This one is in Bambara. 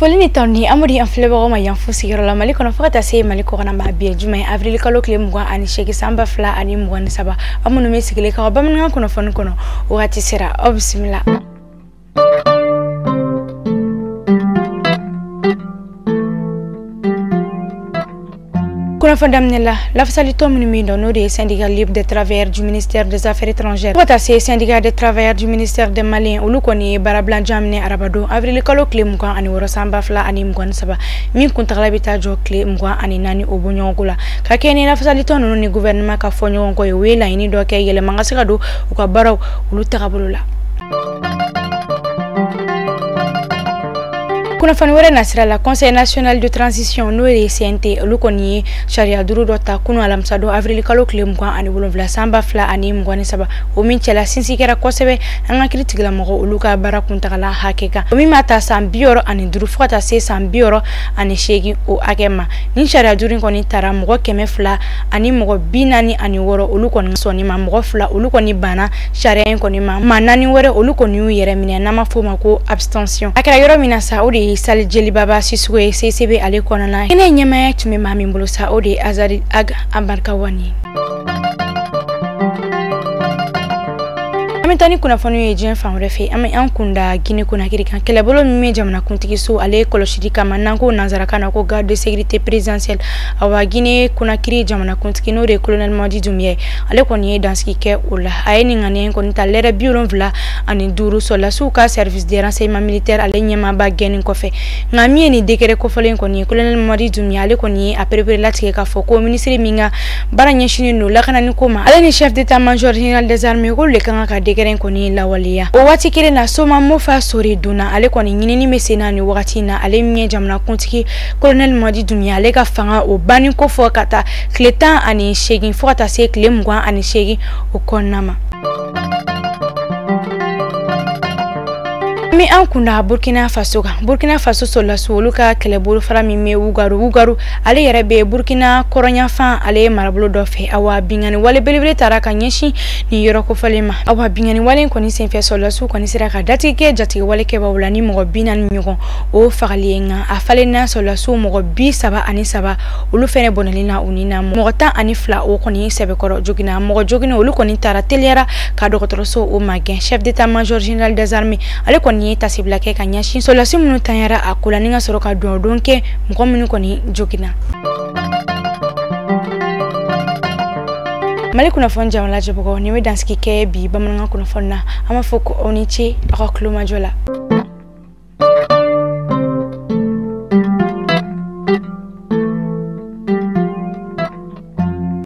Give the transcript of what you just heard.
Foli ni tanu an b'o di an filɛbagaw ma yan fo sigiyɔrɔ la Mali kɔnɔ fo ka taa se Mali kɔkan ma. Bi ye juma ye, avril kalo tile 28 san 2023. Aw minnu bɛ sigilen k'aw bamanankan kunnafoni kɔnɔ, wagati sera, aw bisimila. Kunnafoni daminɛ la, lafasalitɔn minnu bɛ yen n'o de ye Syndicat libre des travailleurs du ministère des Affaires étrangères fo ka taa se Syndicat des travailleurs du ministère des Maliens, olu kɔni ye baarabilajan minɛ arabadon avril kalo tile 26 san 2023, min kuntagala bɛ taa jɔ tile 24 o bɔɲɔgɔnko la. Ka kɛ ni lafasalitɔn ninnu ni gouvernement ka fɔ ɲɔgɔn kɔ ye, u ye laɲini dɔ kɛ yɛlɛma ka se ka don u ka baaraw olu tagabolo la. Kunnafoni wɛrɛ nasira la, Conseil national de transition n'o ye CNT, olu kɔni ye sariya duuru dɔ ta kunu alamisadon avril kalo tile 27 san 2023, o min cɛla sinsin kɛra kosɛbɛ an ka kiiri tigilamɔgɔ olu ka baara kuntagala hakɛ kan, o min b'a ta san 65 fo ka taa se san 68 o hakɛ ma. Nin sariya duuru in kɔni tara mɔgɔ 246 olu kɔni sɔnni ma, mɔgɔ 2 olu kɔni banna sariya in kɔni ma, maa 4 wɛrɛ olu kɔni y'u yɛrɛ minɛ n'an b'a fɔ o ma ko abstention. A kɛra yɔrɔ min na sa, o de ye Sali Jelibaba Sisoko ye CCB ale kɔnɔna. Kɛnɛ ɲɛmaaya tun bɛ maa min bolo sa, o de ye Azari Ag Abarkawani ye. An bɛ taa ni kunnafoniw ye diɲɛ fan wɛrɛ fɛ. An bɛ an kunda Guinée Conakry kan. Kɛlɛbolo min bɛ jamanakuntigi so ale kɔlɔsili kama, n'an ko nanzarakan na ko garde de sécurité présidentielle, awa Guinée Conakry jamanakuntigi n'o de ye colonel Mamadi Doumbouya ye, ale kɔni ye dansigi kɛ o la. A ye nin ŋaniya in kɔni ta lɛrɛ 75 sɔrɔdasiw ka service de renseignement militaire ale ɲɛmaaba gɛnni kɔfɛ. Nka min ye nin décret kofɔlen kɔni ye, colonel Mamadi Doumbouya ale kɔni ye a perepere latigɛ k'a fɔ ko minisiri min ka baara ɲɛsinnen don lakanani ko ma, ale ni chef d'état-major général des armées k'olu de kan ka décret kɔni lawaleya. O waati kelen na, Soma Mofa Sori donna, ale kɔni ɲinini bɛ sen na nin wagati in na, ale min ye jamanakuntigi colonel Mamadi Doumbouya ale ka fanga o banni ko fɔ ka taa tile 18 fo ka taa se tile 28 o kɔnɔna ma. An bɛ an kunda Burkina Faso kan. Burkina Faso sɔrɔdasiw olu ka kɛlɛbolofara min bɛ Wugaru, ale yɛrɛ bɛ Burkina kɔrɔnyanfan ale ye marabolo dɔ fɛ. Awa binkanni wale belebele taara ka ɲɛsin nin yɔrɔ kofɔlen ma. Awa binkanni wale in kɔni senfɛ, sɔrɔdasiw kɔni sera ka datigɛ kɛ jatigɛ wale kɛbaaw la ni mɔgɔ 40 ɲɔgɔn o fagali ye. Nka a falenna sɔrɔdasiw mɔgɔ 33 olu fɛnɛ bɔnɛli na u ni na, mɔgɔ 12 o kɔni sɛbɛkɔrɔ joginna. Mɔgɔ joginna olu kɔni taara teliyara ka dɔgɔtɔrɔso o magɛn. Chef d'état-major général des armées ale kɔni ye tasibila kɛ ka ɲɛsin sɔrɔdasi minnu tanyara a ko la, ni ka sɔrɔ ka duwawu don kɛ mɔgɔ minnu kɔni joginna. Mali kunnafoni jama lajɛbagaw, nin bɛ dansigi kɛ bi bamanankan kunnafoni na. An b'a fɔ ko aw ni ce aw ka tulomajɔ la.